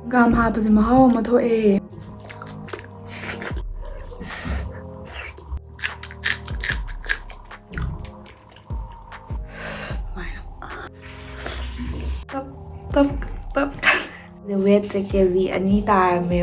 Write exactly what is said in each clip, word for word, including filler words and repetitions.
ꯍꯪꯒꯥꯝ ꯍꯥꯞꯄꯁꯦ ꯃꯍꯥꯎ ꯑꯃ ꯊꯣꯛꯑꯦ꯫ ꯇꯞ ꯇꯞ ꯇꯞ꯫ ꯋꯦꯠꯁꯦ ꯀꯦ ꯖꯤ ꯑꯅꯤ ꯇꯥꯔꯝꯃꯦ꯫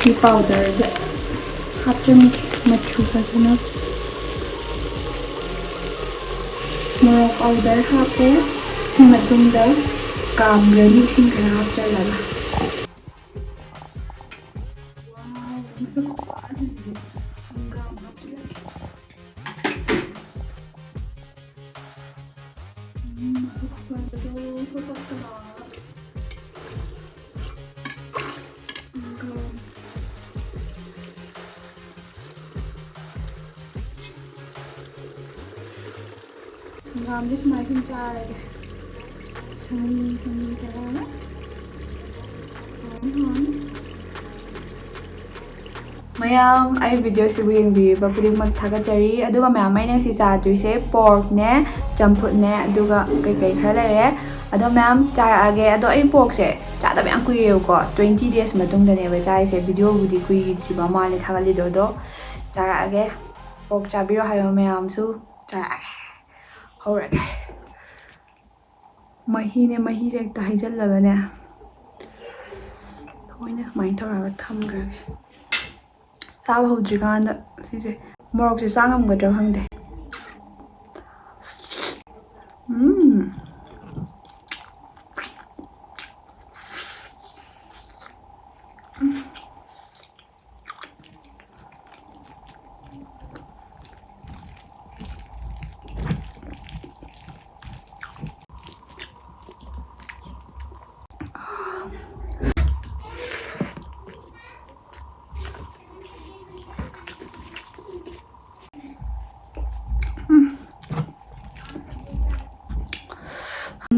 ꯁꯤ ꯄꯥꯎꯗꯔꯁꯦ ꯍꯥꯞꯆꯤꯟꯒꯦ, ꯃꯆꯨ ꯐꯖꯅ꯫ ꯃꯣꯔꯣꯛ ꯄꯥꯎꯗꯔ ꯍꯥꯞꯄꯦ꯫ ꯁꯤ ꯃꯇꯨꯡꯗ ꯀꯥꯝꯈ꯭ꯔꯅꯤ, ꯏꯁꯤꯡ ꯈꯔ ꯍꯥꯞꯆꯤꯜꯂꯒ꯫ ꯋꯥꯎ, ꯃꯁꯛ ꯈꯨꯐꯖꯁꯤꯗꯤ꯫ ꯍꯪꯒꯥꯝ ꯍꯥꯞꯆꯤꯜꯂꯒꯦ꯫ ꯎꯝ, ꯃꯁꯛ ꯈꯨꯐꯖꯗꯣ ꯊꯣꯛꯂꯛꯇꯅ꯫ ꯍꯪꯒꯥꯝ꯫ ꯍꯪꯒꯥꯝꯁꯦ ꯁꯨꯃꯥꯏꯅ ꯁꯨꯝ ꯆꯥꯔꯒꯦ꯫ ꯁꯪꯂꯤ ꯁꯪꯂꯤ ꯇꯧꯔꯒ꯫ ꯍꯥꯎꯅꯤ, ꯍꯥꯎꯅꯤ꯫ ꯃꯌꯥꯝ, ꯑꯩ ꯚꯤꯗꯤꯑꯣꯁꯤꯕꯨ ꯌꯦꯡꯕꯤꯔꯤꯕ ꯈꯨꯗꯤꯡꯃꯛ ꯊꯥꯒꯠꯆꯔꯤ꯫ ꯑꯗꯨꯒ ꯃꯌꯥꯝ, ꯑꯩꯅ ꯉꯁꯤ ꯆꯥꯗꯣꯏꯁꯦ ꯄꯣꯔꯛꯅꯦ, ꯆꯝꯐꯨꯠꯅꯦ, ꯑꯗꯨꯒ ꯀꯩꯀꯩ ꯈꯔ ꯂꯩꯔꯦ꯫ ꯑꯗꯣ ꯃꯌꯥꯝ, ꯆꯥꯔꯛꯑꯒꯦ꯫ ꯑꯗꯣ ꯑꯩ ꯄꯣꯔꯛꯁꯦ ꯆꯥꯗꯕ ꯌꯥꯝ ꯀꯨꯏꯔꯦꯕꯀꯣ, ꯇ꯭ꯋꯦꯟꯇꯤ ꯗꯦꯖ ꯃꯇꯨꯡꯗꯅꯦꯕ ꯆꯥꯔꯤꯁꯦ꯫ ꯚꯤꯗꯤꯑꯣꯕꯨꯗꯤ ꯀꯨꯏꯗ꯭ꯔꯤꯕ ꯃꯥꯜꯂꯦ ꯊꯥꯒꯠꯂꯤꯗꯣ꯫ ꯑꯗꯣ ꯆꯥꯔꯛꯑꯒꯦ꯫ ꯄꯣꯔꯛ ꯆꯥꯕꯤꯔꯣ ꯍꯥꯏꯕ ꯃꯌꯥꯝꯁꯨ ꯆꯥꯔꯛꯑꯒꯦ꯫ ꯍꯧꯔꯒꯦ꯫ ꯃꯍꯤꯅꯦ, ꯃꯍꯤꯁꯦ ꯍꯦꯛꯇ ꯍꯩꯖꯤꯜꯂꯒꯅꯦ, ꯂꯣꯏꯅ ꯁꯨꯃꯥꯏꯅ ꯇꯧꯔꯒ ꯊꯝꯈ꯭ꯔꯒꯦ꯫ ꯆꯥꯕ ꯍꯧꯗ꯭ꯔꯤꯀꯥꯟꯗ ꯁꯤꯁꯦ, ꯃꯣꯔꯣꯛꯁꯦ ꯆꯥ ꯉꯝꯒꯗ꯭ꯔꯥ ꯈꯪꯗꯦ꯫ ꯎꯝ꯫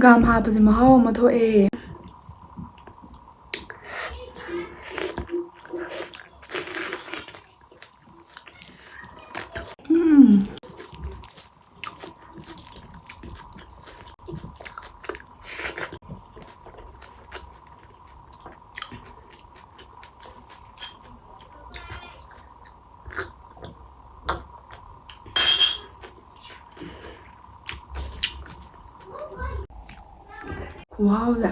ꯌꯥꯝ ꯍꯥꯞꯄꯁꯦ ꯃꯍꯥꯎ ꯑꯃ ꯊꯣꯛꯑꯦ꯫ ꯎꯝ꯫ ꯈꯨꯍꯥꯎꯁꯦ꯫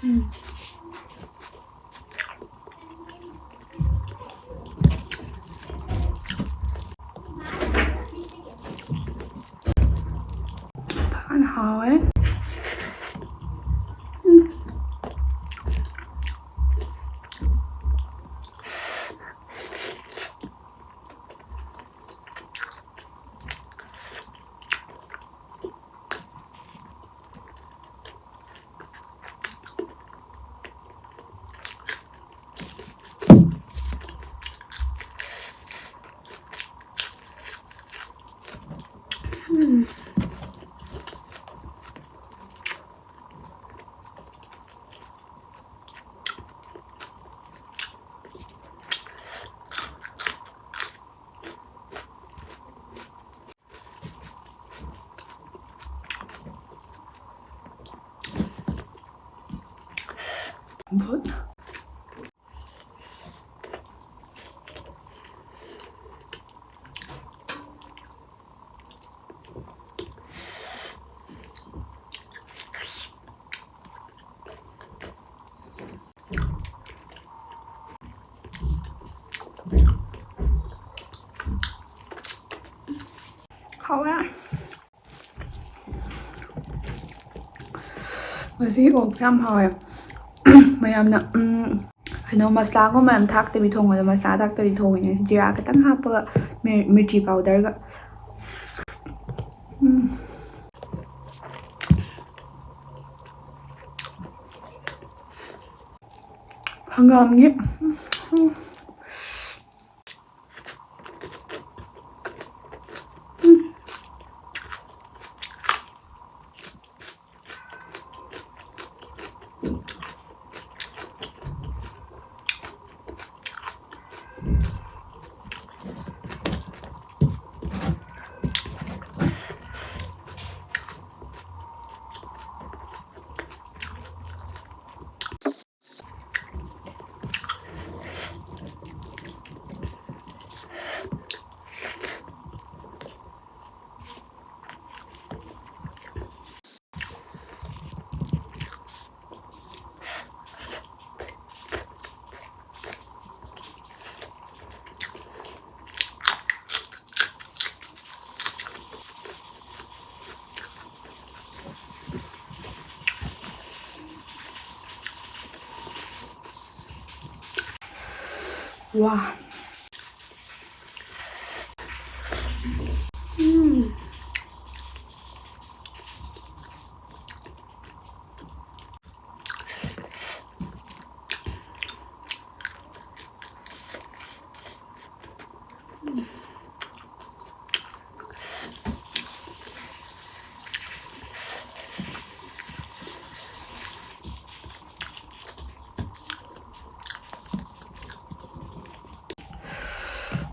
ꯎꯝ꯫ ꯐꯖꯅ ꯍꯥꯎꯋꯦ꯫ ꯎꯝ꯫ ꯎꯝ꯫ ꯆꯝꯐꯨꯠ꯫ ꯍꯥꯎꯋꯦ꯫ ꯉꯁꯤ ꯑꯣꯛꯁꯦ ꯌꯥꯝ ꯍꯥꯎꯋꯦ꯫ ꯃꯌꯥꯝꯅ, ꯎꯝ, ꯀꯩꯅꯣ, ꯃꯁꯂꯥꯒꯨꯝꯕ ꯌꯥꯝ ꯊꯥꯛꯇꯕꯤ ꯊꯣꯡꯕꯗꯣ, ꯃꯁꯂꯥ ꯊꯥꯛꯇꯕꯤ ꯊꯣꯡꯉꯤꯅꯦ꯫ ꯖꯤꯔꯥ ꯈꯤꯇꯪ ꯍꯥꯞꯄꯒ, ꯃꯤꯔ-, ꯃꯤꯔꯆꯤ powderꯒ꯫ ꯎꯝ꯫ ꯍꯪꯒꯥꯝꯒꯤ꯫ ꯋꯥ꯫ ꯎꯝ꯫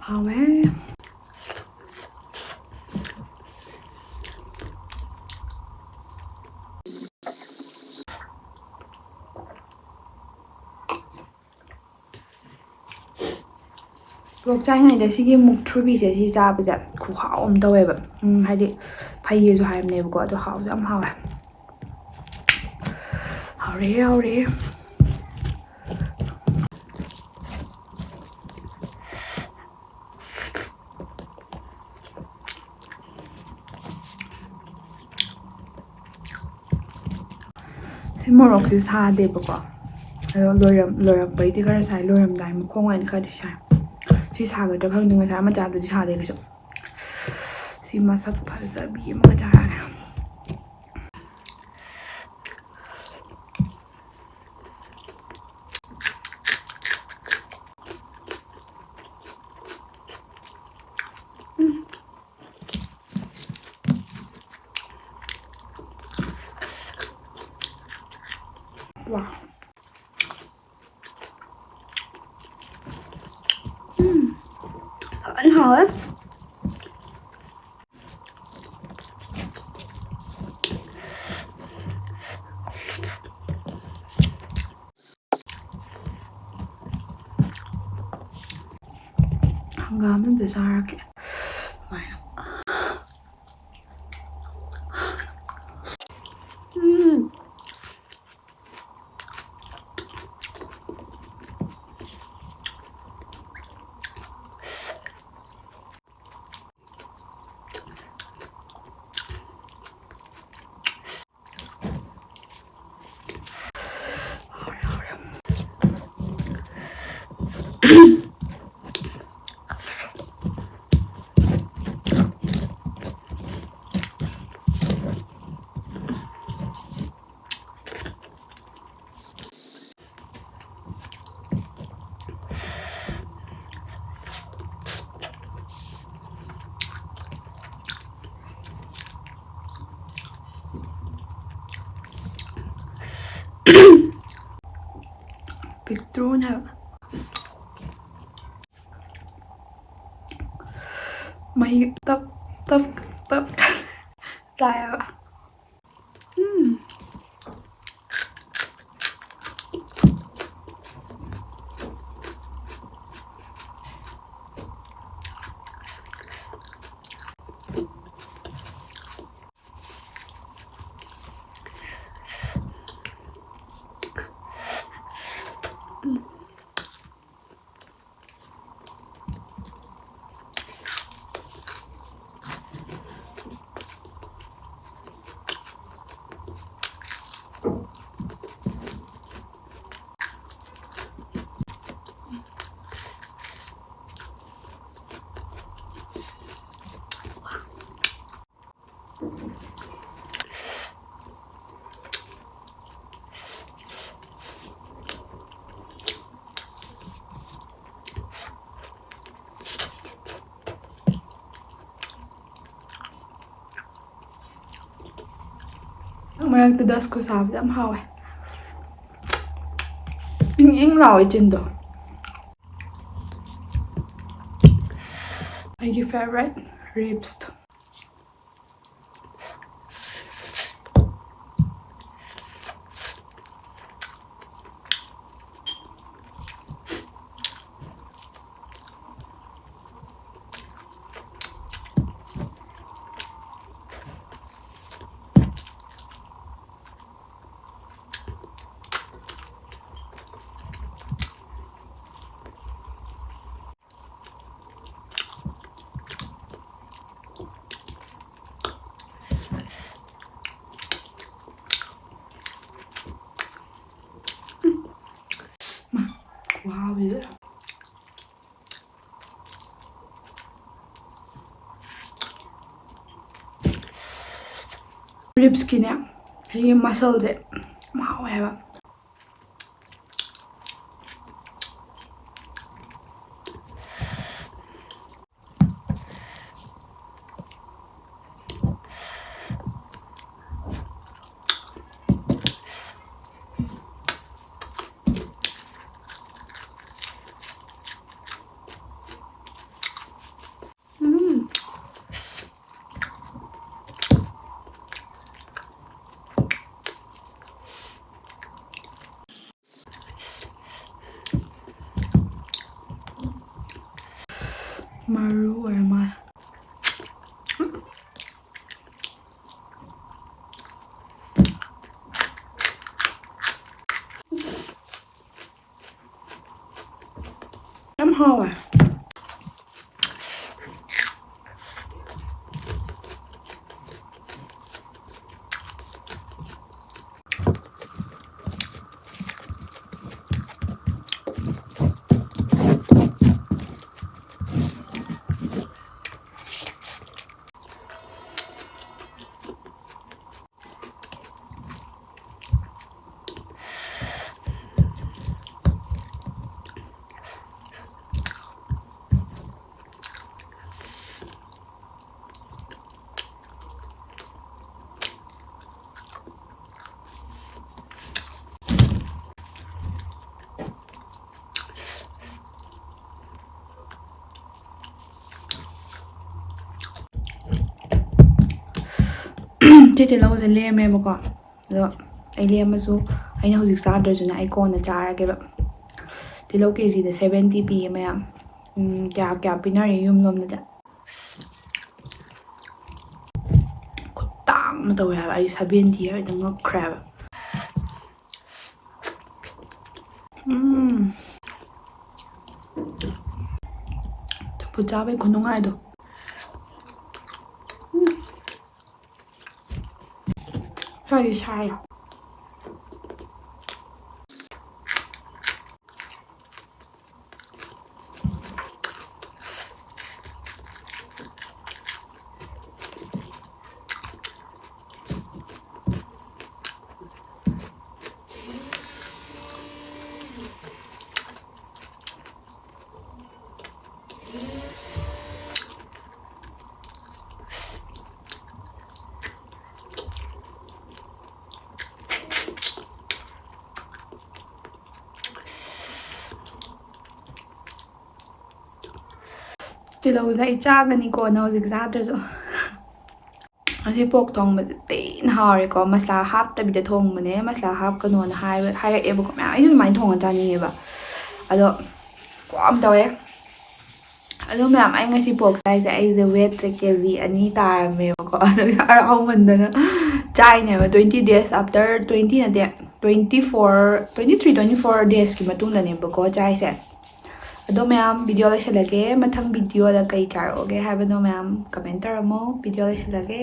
ꯍꯥꯎꯋꯦ꯫ ꯄꯣꯛ ꯆꯥꯔꯤꯉꯩꯗ ꯁꯤꯒꯤ ꯃꯨꯛꯊ꯭ꯔꯨꯕꯤꯁꯦ, ꯁꯤ ꯆꯥꯕꯁꯦ ꯈꯨꯍꯥꯎ ꯑꯃ ꯇꯧꯋꯦꯕ꯫ ꯎꯝ, ꯍꯥꯏꯗꯤ ꯐꯩꯌꯦꯁꯨ ꯍꯥꯏꯕꯅꯦꯕꯀꯣ, ꯑꯗꯣ ꯍꯥꯎꯁꯨ ꯌꯥꯝ ꯍꯥꯎꯋꯦ꯫ ꯍꯥꯎꯔꯦ, ꯍꯥꯎꯔꯦ꯫ ꯁꯤ ꯃꯣꯔꯣꯛꯁꯦ ꯁꯥꯗꯦꯕꯀꯣ, ꯑꯗꯣ ꯂꯣꯏꯔꯝ-, ꯂꯣꯏꯔꯛꯄꯩꯗꯤ ꯈꯔ ꯁꯥꯏ, ꯂꯣꯏꯔꯝꯗꯥꯏ ꯃꯈꯣꯡ ꯋꯥꯏꯅ ꯈꯔꯗꯤ ꯁꯥꯏ꯫ ꯁꯤ ꯁꯥꯒꯗ꯭ꯔꯥ ꯈꯪꯗꯦ, ꯉꯁꯥꯏ ꯃꯆꯥꯗꯨꯗꯤ ꯁꯥꯗꯦ ꯀꯩꯁꯨ꯫ ꯁꯤ ꯃꯁꯛ ꯐꯖꯕꯤ ꯑꯃꯒ ꯆꯥꯔꯦ꯫ ꯎꯝ꯫ ꯋꯥ꯫ ꯎꯝ꯫ ꯐꯖꯅ ꯍꯥꯎꯋꯦ꯫ ꯍꯪꯒꯥꯝ ꯑꯝꯇ ꯆꯥꯔꯛꯀꯦ꯫ ꯁꯨꯃꯥꯏꯅ꯫ ꯎꯝ꯫ ꯄꯤꯛꯇ꯭ꯔꯨꯅꯦ ꯍꯥꯏꯕ꯫ ꯃꯍꯤ ꯇꯞ ꯇꯞ ꯇꯞ ꯇꯥꯏꯌꯦꯕ꯫ ꯎꯝ꯫ ꯃꯔꯛꯇ ꯗꯁꯀꯨꯁ ꯆꯥꯕꯁꯦ ꯌꯥꯝ ꯍꯥꯎꯋꯦ꯫ ꯏꯪ ꯏꯪ ꯂꯥꯎꯋꯦ ꯆꯤꯟꯗꯣ꯫ ꯑꯩꯒꯤ favourite ribsꯇꯣ꯫ ꯃꯥ, ꯈꯨꯍꯥꯎꯁꯤꯗ꯫ Ribsꯀꯤꯅꯦ, ꯁꯤꯒꯤ muscleꯁꯦ ꯌꯥꯝ ꯍꯥꯎꯋꯦ ꯍꯥꯏꯕ꯫ ꯎꯝ꯫ ꯃꯔꯨ ꯑꯣꯏꯔ ꯃꯥꯜꯂꯦ꯫ ꯌꯥꯝ ꯍꯥꯎꯋꯦ꯫ ꯏꯆꯦ ꯇꯤꯜꯍꯧꯁꯦ ꯂꯦꯝꯃꯦꯕꯀꯣ꯫ ꯑꯗꯣ ꯑꯩ ꯂꯦꯝꯃꯁꯨ ꯑꯩꯅ ꯍꯧꯖꯤꯛ ꯆꯥꯗ꯭ꯔꯁꯨꯅꯦ, ꯑꯩ ꯀꯣꯟꯅ ꯆꯥꯔꯒꯦꯕ꯫ ꯇꯤꯜꯍꯧ ꯀꯦ ꯖꯤꯗ seventy ꯄꯤꯌꯦ ꯃꯌꯥꯝ꯫ ꯎꯝ, ꯀꯌꯥ ꯀꯌꯥ ꯄꯤꯅꯔꯤ ꯌꯨꯝ ꯂꯣꯝꯗꯗꯤ? ꯈꯨꯇꯥꯡ ꯑꯃ ꯇꯧꯋꯦ ꯍꯥꯏꯕ꯫ ꯑꯩ seventy ꯍꯥꯏꯕꯗ ꯉꯛꯈ꯭ꯔꯦ ꯍꯥꯏꯕ꯫ ꯎꯝ꯫ ꯆꯝꯐꯨꯠ ꯆꯥꯕꯩ ꯈꯨꯅꯨꯡꯉꯥꯏꯗꯣ꯫ ꯎꯝ꯫ ꯈꯔꯗꯤ ꯁꯥꯏ꯫ ꯇꯤꯜꯍꯧꯁꯦ ꯑꯩ ꯆꯥꯒꯅꯤꯀꯣ, ꯅꯪ ꯍꯧꯖꯤꯛ ꯆꯥꯗ꯭ꯔꯁꯨ꯫ ꯉꯁꯤ ꯄꯣꯛ ꯊꯣꯡꯕꯁꯦ ꯊꯤꯅ ꯍꯥꯎꯔꯦꯀꯣ꯫ ꯃꯁꯂꯥ ꯍꯥꯞꯇꯕꯤꯗ ꯊꯣꯡꯕꯅꯦ꯫ ꯃꯁꯂꯥ ꯍꯥꯞꯀꯅꯣꯅ ꯍꯥꯏꯕ, ꯍꯥꯏꯔꯛꯑꯦꯕꯀꯣ ꯃꯌꯥꯝ꯫ ꯑꯩꯁꯨ ꯑꯗꯨꯃꯥꯏꯅ ꯊꯣꯡꯉ ꯆꯥꯅꯤꯡꯉꯦꯕ꯫ ꯑꯗꯣ ꯀꯣꯝ ꯇꯧꯋꯦ꯫ ꯑꯗꯣ ꯃꯌꯥꯝ, ꯑꯩ ꯉꯁꯤ ꯄꯣꯛ ꯆꯥꯏꯁꯦ, ꯑꯩꯁꯦ ꯋꯦꯠꯁꯦ ꯀꯦ ꯖꯤ ꯑꯅꯤ ꯇꯥꯔꯝꯃꯦꯕꯀꯣ꯫ ꯑꯗꯨꯒꯤ ꯍꯔꯥꯎꯃꯟꯗꯅ ꯆꯥꯏꯅꯦꯕ꯫ Twenty days after, twenty ꯅꯠꯇꯦ, twenty four, twenty three, twenty four daysꯀꯤ ꯃꯇꯨꯡꯗꯅꯦꯕꯀꯣ ꯆꯥꯏꯁꯦ꯫ ꯑꯗꯣ ꯃꯌꯥꯝ, ꯚꯤꯗꯤꯑꯣ ꯂꯣꯏꯁꯤꯜꯂꯒꯦ꯫ ꯃꯊꯪ ꯚꯤꯗꯤꯑꯣꯗ ꯀꯩ ꯆꯥꯔꯛꯑꯣꯒꯦ ꯍꯥꯏꯕꯅꯣ ꯃꯌꯥꯝ comment ꯇꯧꯔꯝꯃꯣ꯫ ꯚꯤꯗꯤꯑꯣ ꯂꯣꯏꯁꯤꯜꯂꯒꯦ꯫